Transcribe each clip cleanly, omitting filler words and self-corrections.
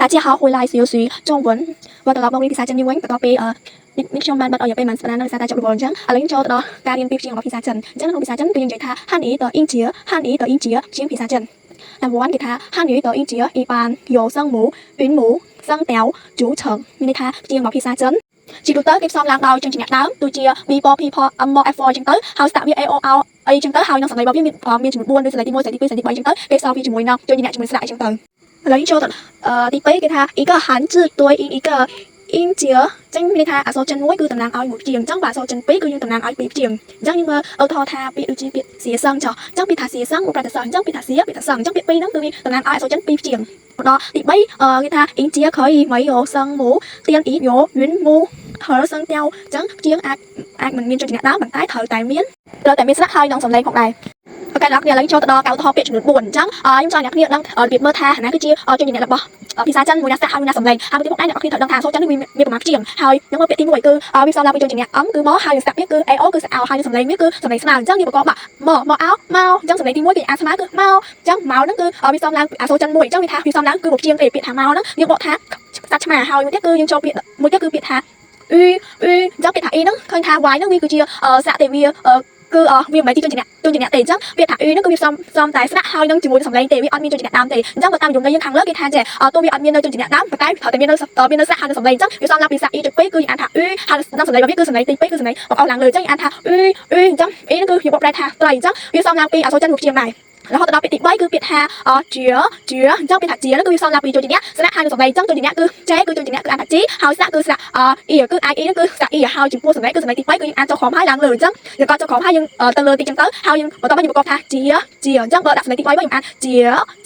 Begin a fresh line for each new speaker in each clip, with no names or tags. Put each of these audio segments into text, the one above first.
大家好回来学习中文 វិលត្រឡប់មករៀនភាសាចិនយើងវិញបន្ទាប់ពីអឺនេះខ្ញុំបានបិទអស់រយៈពេលប៉ុន្មានសប្តាហ៍នៅសារតែចប់រវល់អញ្ចឹងឥឡូវយើងចូលទៅដល់ការរៀនពីព្យាង្គរបស់ភាសាចិនអញ្ចឹងក្នុងភាសាចិនគឺយើងនិយាយថា汉语的音节汉语的音节ព្យាង្គភាសាចិន Number 1 គេថា汉语的音节一般由声母韵母声调组成មានន័យថាព្យាង្គរបស់ភាសាចិនជាទូទៅគេផ្សំឡើងដោយព្យញ្ជនៈដើមដូចជា B ព P ផ M ម F អញ្ចឹងទៅហើយស្តាក់វា A O O អីចឹងទៅហើយនឹងសំឡេងរបស់វាមានមានចំនួន4ដូចសំឡេងទី1សំឡេងទី2សំឡេងទី3ចឹងទៅគេផ្សំវាជាមួយនឹងព្យញ្ជនៈជាមួយស្រៈអញ្ចឹងទៅឥឡូវយើងចូលទៅទី2គេថា一个汉字对应一个音节ចឹងមានន័យថាអក្សរចិនមួយគឺតំណាងឲ្យមួយព្យាង្គអញ្ចឹងបើអក្សរចិនពីរគឺយើងតំណាងឲ្យពីរព្យាង្គអញ្ចឹងយើងមើលឧទាហរណ៍ថាពាក្យដូចជាពាក្យសៀសឹងចុះអញ្ចឹងពាក្យថាសៀសឹងមកប្រែថាសឹងអញ្ចឹងពាក្យថាសៀពាក្យថាសឹងអញ្ចឹងពាក្យពីរហ្នឹងគឺវាតំណាងឲ្យអក្សរចិនពីរព្យាង្គដល់ទី3គេថា音节可以没有声母连音有韵母和声调អញ្ចឹងព្យាង្គអាចអាចមិនមានព្យញ្ជនៈដើមប៉ុន្តែត្រូវតែមានស្រៈហើយនឹងសំឡេងផងដែរ OK អ្នកគ្នាឥឡូវចូលទៅដល់កៅថពាក្យចំនួន4អញ្ចឹងខ្ញុំចង់អ្នកគ្នាដឹងរបៀបមើលថាណាគឺជាព្យញ្ជនៈរបស់ភាសាចិនមួយណាស្រៈហើយមួយណាសំឡេងហើយមួយទៀតផងដែរអ្នកគ្នាត្រូវដឹងថាអក្សរចិននេះវាមានប្រមាណជាងហើយខ្ញុំមើលពាក្យទី1គឺវាផ្សំឡើងពីព្យញ្ជនៈ M គឺមកហើយនឹងស្រៈវាគឺ AO គឺស្រៈ O ហើយនឹងសំឡេងវាគឺសំឡេងស្មើអញ្ចឹងយើងប្រកបមកមកអោមកអញ្ចឹងសំឡេងទី1គឺអាស្មើគឺមកអញ្ចឹងមកហ្នឹងគឺវាផ្សំឡើងអក្សរចិនមួយអញ្ចឹងវាថាវាផ្សំឡើងគឺមកជាងទេពាក្យថាមកហ្នឹងយើងបកថាសត្វឆ្មាហើយមួយទៀតគឺយើងចូលពាក្យមួយទៀតគឺពាក្យថាអ៊ីអ៊ីអញ្ចឹងពាក្យថាអ៊ីហ្នឹងឃើញថា y ហ្នឹងវាគឺជាស្រៈទេវាគឺវាមិនមែនជាព្យញ្ជនៈព្យញ្ជនៈទេអញ្ចឹងវាថាអ៊ីហ្នឹងគឺវាផ្សំផ្សំតែស្រៈហើយនឹងជាមួយនឹងសំឡេងទេវាអត់មានព្យញ្ជនៈដើមទេអញ្ចឹងបើតាមនិយមន័យយើងខាងលើគេថាចេះទោះវាអត់មាននៅព្យញ្ជនៈដើមប៉ុន្តែត្រូវតែមាននៅស្រៈហើយនឹងសំឡេងអញ្ចឹងវាផ្សំឡើងពីស្រៈអ៊ីចុច2គឺយើងអានថាអ៊ីហើយនឹងសំឡេងរបស់វាគឺសំឡេងទី2គឺសំឡេងបង្អស់ឡើងលើអញ្ចឹងយើងអានថាអ៊ីអ៊ីអញ្ចឹងអ៊ីហ្នឹងគឺយើងបកប្រែថាត្រីអញ្ចឹងវាផ្សំឡើងពីអក្សរចិនមួយព្យាង្គដែររហូតដល់ពាក្យទី3គឺពាក្យថាជាជាអញ្ចឹងពាក្យថាជាហ្នឹងគឺវាផ្សំឡើងពីព្យញ្ជនៈស្រៈហើយនឹងសំឡេងអញ្ចឹងព្យញ្ជនៈគឺចេគឺព្យញ្ជនៈគឺអានថាជីហើយស្រៈគឺស្រៈអ៊ីគឺ i e ហ្នឹងគឺស្រៈអ៊ីហើយចំពោះសំឡេងគឺសំឡេងទី3គឺយើងអានចុះក្រោមហើយឡើងលើអញ្ចឹងយើងក៏ចុះក្រោមហើយយើងទៅលើទីអញ្ចឹងទៅហើយយើងបន្ទាប់មកយើងប្រកបថាជាជាអញ្ចឹងបើដាក់សំឡេងទី3វិញយើងអានជា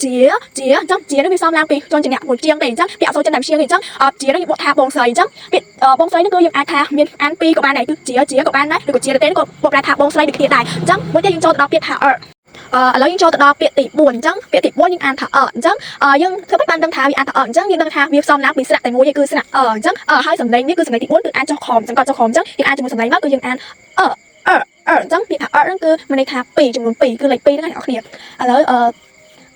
ជាជាអញ្ចឹងជាហ្នឹងវាផ្សំឡើងពីព្យញ្ជនៈមួយជាងទេអញ្ចឹងពាក្យអក្សរចិនតែជាងទេអញ្ចឹងជាហ្នឹងយើងបកថាបងស្រីអញ្ចឹងពាក្យបងស្រីហ្នឹងគឺយើងអាចថាមានអានពីរក៏បានដែរគឺជាជាក៏បានដែរឬក៏ជាទេក៏បកប្រែថាបងស្រីដូចគ្នាដែរអញ្ចឹងមួយទៀតយើងចូលទៅដល់ពាក្យថាអឺឥឡូវយើងចូលទៅដល់ពាក្យទី4អញ្ចឹងពាក្យទី4យើងអានថាអអញ្ចឹងយើងធ្វើម៉េចបានដឹងថាវាអានថាអអញ្ចឹងយើងដឹងថាវាផ្សំឡើងពីស្រៈតែមួយគឺស្រៈអអញ្ចឹងហើយសំឡេងនេះគឺសំឡេងទី4គឺអានចុះក្រោមអញ្ចឹងក៏ចុះក្រោមអញ្ចឹងយើងអានជាមួយសំឡេងមកគឺយើងអានអអអអញ្ចឹងពាក្យថាអហ្នឹងគឺមានន័យថា2ចំនួន2គឺលេខ2ហ្នឹងអ្នកនរគ្នាឥឡូវអឺ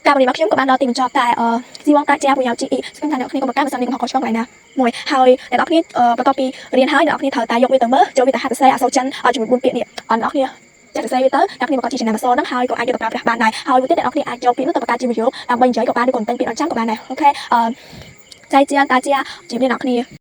ការបង្រៀនរបស់ខ្ញុំក៏បានដល់ទីបញ្ចប់តែអឺ希望大家不要介意ស្មានថាអ្នកគ្នាក៏ប្រកាសបើសិនមានកំហុសខុសឆ្គងកន្លែងណាមួយហើយអ្នកនរគ្នាបន្ទាប់ពីរៀនហើយអ្នកនរគ្នាត្រូវតែយកវាទៅមើលចូលវាទៅហាត់សរសេរអក្សរចិនចំនួន4ពាក្យនេះអ្នកនរគ្នាចាក់សរសេរវាទៅអ្នកគ្នាមកជាចំណាំអក្សរហ្នឹងហើយក៏អាចយកទៅប្រើប្រាស់បានដែរហើយមួយទៀតអ្នកនរគ្នាអាចយកពាក្យនោះទៅបង្កើតជាប្រយោគដើម្បីនិយាយក៏បានឬក៏តែងពាក្យអត់ចាំក៏បានដែរ OK អឺ再见大家ជម្រាបអ្នកនរគ្នា។